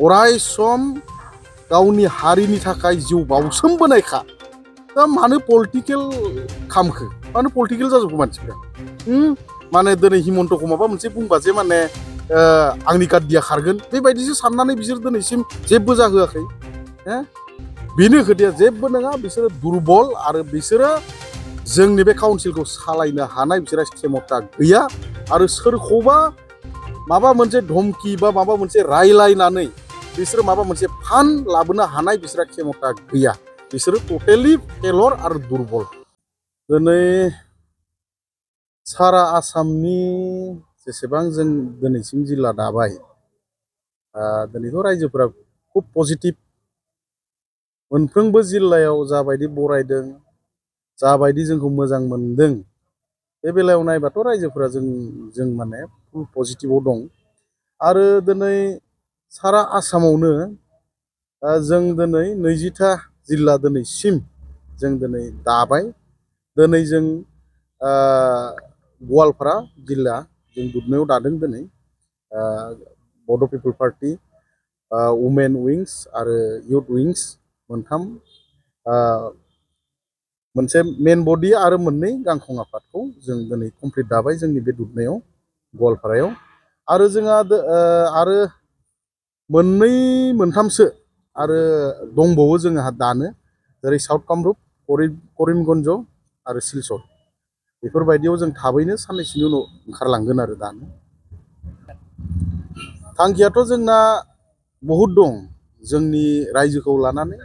अराय सम गावनि हारिनि थाखाय जिउ बाउसोमबोनायखा दा मानो पलिटिकेल खामखो मानो पलिटिकेल जाजोबखो मानसिफ्रा माने दिनै हिमन्तखौ माबा मोनसे बुंबा जे माने आंनि गाद्दिया खारगोन बेबायदिसो साननानै बिसोर दिनैसिम जेबो जाहोआखै बेनो खोथाया जेबो नङा बिसोरो दुरबल आरो बिसोरो जोंनि बे काउन्सिलखौ सालायनो हानाय बिसोरा खेमता गैया आरो सोरखौबा माबा मोनसे धमकि बा माबा मोनसे रायलायनानै बिसोरो माबा मोनसे फान लाबोनो हानाय बिसोरा खेमता गैया बिसोरो टटेलि फेलर आरो दुरबल दिनै सारा आसामनि जेसेबां जों दिनैसिम जिल्ला दाबाय दिनैथ' रायजोफोरा खुब पजिटिभ मोनफ्रोमबो जिल्लायाव जाबायदि बरायदों जाबायदि जोंखौ मोजां मोनदों बे बेलायाव नायबाथ' रायजोफोरा जों माने फुल पजिटिभाव दं आरो दिनै सारा आसामावनो जों दिनै 20टा जिल्ला दिनैसिम जों दिनै दाबाय दिनै जों गवालपारा जिल्ला जों दुधनैयाव दादों दिनै बड' पिपल पार्टि वुमेन विंस आरो इउथ विंस मोनथाम मोनसे मेन बडि आरो मोननै गांखं आफादखौ जों दिनै कमप्लिट दाबाय जोंनि बे दुधनैयाव गवालपारायाव आरो जोंहा आरो मोननै मोनथामसो आरो दंबावो जोंहा दानो जेरै साउथ कामरुप करिमगन्ज आरो सिलचर बेफोरबायदियाव जों थाबैनो साननैसोनि उनाव ओंखारलांगोन आरो दानो थांखियाथ' जोंना बहुद दं जोंनि रायजोखौ लानानै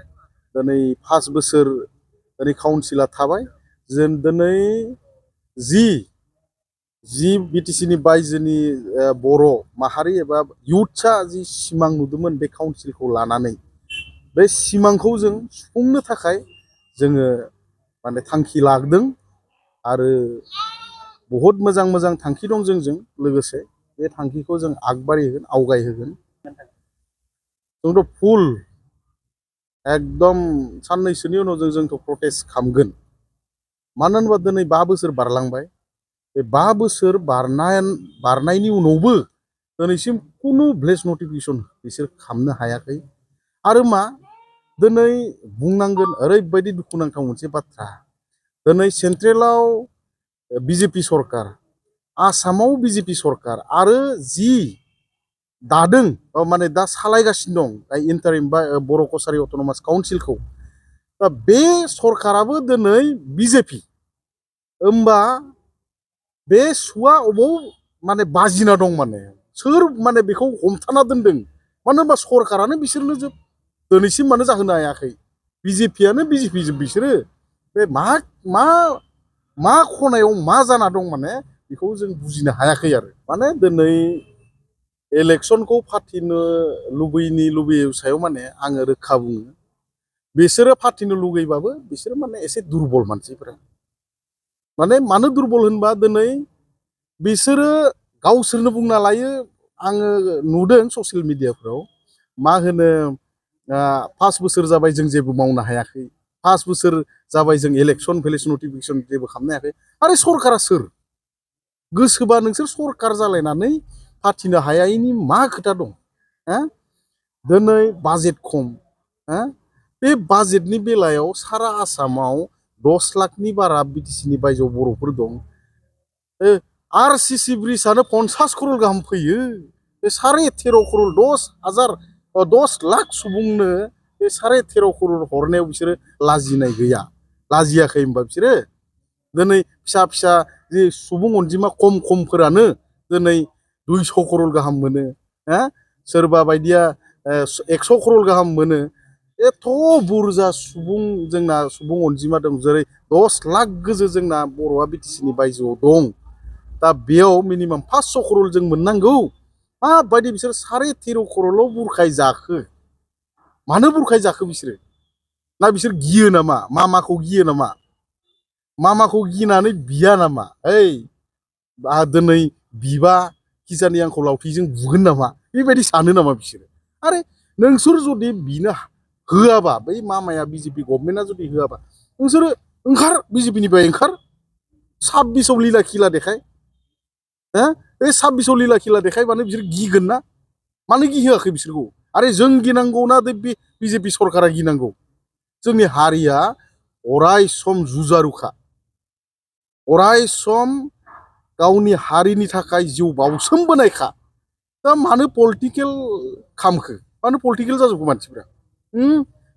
दिनै 5 बोसोर दिनै काउन्सिला थाबाय जों दिनै जि बिटिसिनि बायजोनि बर' माहारि एबा इउथ्सआ जि सिमां नुदोंमोन बे काउन्सिलखौ लानानै बे सिमांखौ जों सुफुंनो थाखाय जोङो माने थांखि लादों आरो बहुद मोजां मोजां थांखि दं जोंजों लोगोसे बे थांखिखौ जों आगबारिहोगोन आवगायहोगोन जोंथ' फुल एकदम साननैसोनि उनाव जोंथ' प्रटेस्ट खालामगोन मानो होनबा दिनै 5 बोसोर बारलांबाय बे 5 बोसोर बारनायनि उनावबो दिनैसिम खुनु भिलेज नटिफिकेसन बिसोर खालामनो हायाखै आरो मा दिनै बुंनांगोन ओरैबायदि दुखुनांथाव मोनसे बाथ्रा दिनै सेन्ट्रेलाव बिजेपि सरकार आसामाव बिजेपि सरकार आरो जि दादों माने दा सालायगासिनो दं इन्टारिम बा बर' कसारि अट'नमास काउन्सिलखौ दा बे सरकाराबो दिनै बिजेपि होमबा बे सुवा अबाव माने बाजिना दं माने सोर माने बेखौ हमथाना दोनदों मानो होनबा सरकारानो बिसोरनो जोब दिनैसिम मानो जाहोनो हायाखै बिजेपियानो बिजेपिजों बिसोरो बे मा खनायाव मा जाना दं माने बेखौ जों बुजिनो हायाखै आरो माने दिनै इलेक्सनखौ फाथिनो लुबैयैनि सायाव माने आङो रोखा बुङो बिसोरो फाथिनो लुगैबाबो बिसोरो माने एसे दुरबल मानसिफोरा माने मानो दुरबल होनबा दिनै बिसोरो गावसोरनो बुंना लायो आङो नुदों ससियेल मिडियाफ्राव मा होनो 5 बोसोर जाबाय जों जेबो मावनो हायाखै 5 बोसोर जाबाय जों इलेक्सन भिलेज नटिफिकेसन जेबो खालामनो हायाखै आरो सरकारा सोर गोसोबा नोंसोर सरकार जालायनानै फाथिनो हायैनि मा खोथा दं दिनै बाजेट खम बे बाजेटनि बेलायाव सारा आसामाव 10 लाखनि बारा बिटिसिनि बायजोआव बर'फोर दं आरसिसि ब्रिजआनो 50 करोड़ गाहाम फैयो बे 13.5 करोड़ 10 लाख सुबुंनो बे 13.5 करोड़ हरनायाव बिसोरो लाजिनाय गैया लाजियाखै होनबा बिसोरो दिनै फिसा जि सुबुं अनजिमा खमफोरानो दिनै 200 करोड़ गाहाम मोनो सोरबा बायदिया 100 करोड़ गाहाम मोनो एथ' बुरजा जोंना सुबुं अनजिमा दं जेरै 10 लाख गोजो जोंना बर'आ बिटिसिनि बायजोआव दं दा बेयाव मिनिमाम 500 करोड़ जों मोननांगौ माबायदि बिसोर 13.5 करोड़ल' बुरखाय जाखो मानो बुरखाय जाखो बिसोरो ना बिसोर गियो नामा मामाखौ गियो नामा मामाखौ गिनानै बिया नामा दिनै बिबा किजानि आंखौ लावथिजों बुगोन नामा बेबायदि सानो नामा बिसोरो आरे नोंसोर जुदि बिनो होआबा बै मामाया बिजेपि गभर्नमेन्टआ जुदि होआबा नोंसोरो ओंखार बिजेपिनिफ्राय ओंखार 26आव लीला खिला देखाय बे 26आव लीला खिला देखायबानो बिसोर गिगोन ना मानो गिहोआखै बिसोरखौ आरो जों गिनांगौ ना बिजेपि सरकारा गिनांगौ? जोंनि हारिया अराय सम जुजारुखा, अराय सम गावनि हारिनि थाखाय जिउ बाउसोमबोनायखा। दा मानो पलिटिकेल खामखो, मानो पलिटिकेल जाजोबखो मानसिफ्रा?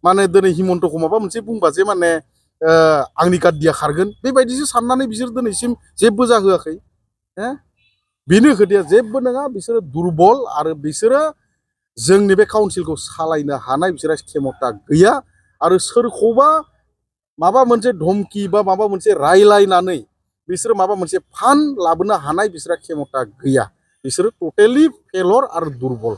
माने दिनै हिमन्तखौ माबा मोनसे बुंबा जे माने आंनि गाद्दिया खारगोन बेबायदिसो साननानै बिसोर दिनैसिम जेबो जाहोआखै। बेनो खोथाया, जेबो नङा। बिसोरो दुरबल आरो बिसोरो जोंनि बे काउन्सिलखौ सालायनो हानाय बिसोरहा खेमता गैया। आरो सोरखौबा माबा मोनसे धमकि बा माबा मोनसे रायलायनानै बिसोरो माबा मोनसे फान्ड लाबोनो हानाय बिसोरहा खेमता गैया। बिसोरो टटेलि फेलर आरो दुरबल।